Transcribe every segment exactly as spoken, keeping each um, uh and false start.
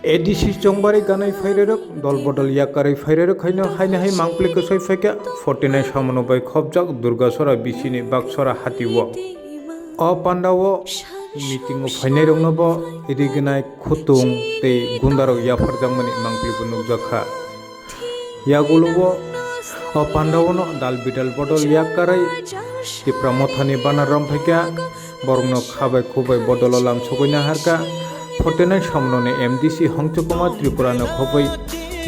A D C chongbarwi ganai phairerok dol bodol yakarwi phairerok haino haino hai mangpili kwsoi phaikha forty nine samono bai khopjak Durgasora bisini Baksora hatio. O pandao meetingo phainairokno bo rignai khutung tei gundarok yapharjakmani mangpilibo nukjakha. Yagulo o pandaono dal bidal bodol yakarwi Tipra Mothani bana romphaikha, borokno khabai khubai bodolo lamsogwi naharkha. Photenai Somnoni M D C Hongchokoma Tripurano khobwi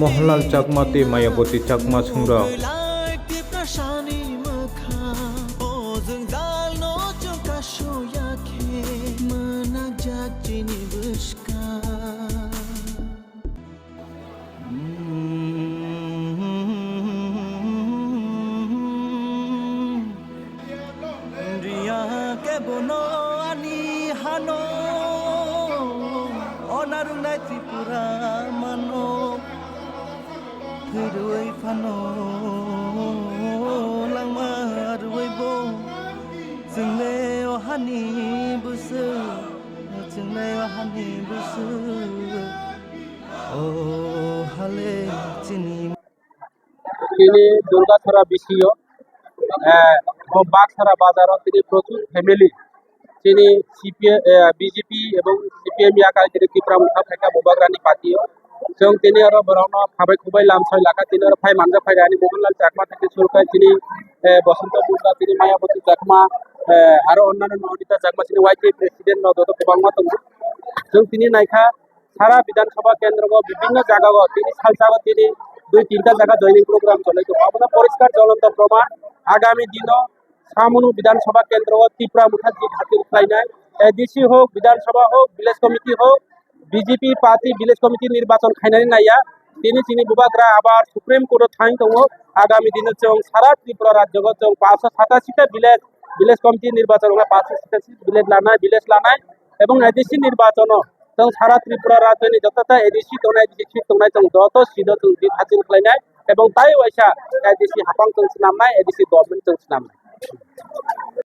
Mohanlal Chakma tei Mayaboti Chakma songrok. Riya ke bono ani hano, onarungnai Tripura mano, thwirwi phano langma rwwi bo, chwngle o hani bwswk, chwngle o hani bwswk. O hale chini. Tini Durgasora bisio, eh, o Baksora bazaro tini prochur family, tini C P M, eh, B J P ebong C P M yakarwi tini Tipra Motha phaikha Bubagrani party o. Chwng tini oro borokno khabai khubai lamsoi lakha, tini oro phai manjak phaikha ani Mohanlal Chakma theke suru khai tini, eh, Bosonto Munda, tini Mayaboti Chakma, eh, aro onnano Nonita Chakma tini Y T A president no joto kwbangma tongo. Chwng tini naikha, sara Bidhan Sabha kendro o bibhinno jaga o tini salsa o tini dui tinta jaga joining program cholai tongo. Abono poriskar jolonto proman, agami dino samunu Bidhan Sabha kendro o Tipra Motha jit hasil khlainai, A D C hok, Bidhan Sabha hok, village committee hok, B J P party village committee nirbachon khainani naiya. Tini chini Bubagra abar Supreme Court o thain tongo. Agami dino chwng sara Tripura rajyo o chwng paanso satasi ta village, village committee nirbachon wngkha paanso satasi village lanai, village lanai. Ebong A D C nirbachon o chwng sara Tripura rajyoni joto ta A D C tongnai, A D C seat tongnai, chwng joto seat o chwng jit hasil khlainai ebong tai waisa A D C haphang chwng swnamnai, A D C government chwng swnamnai.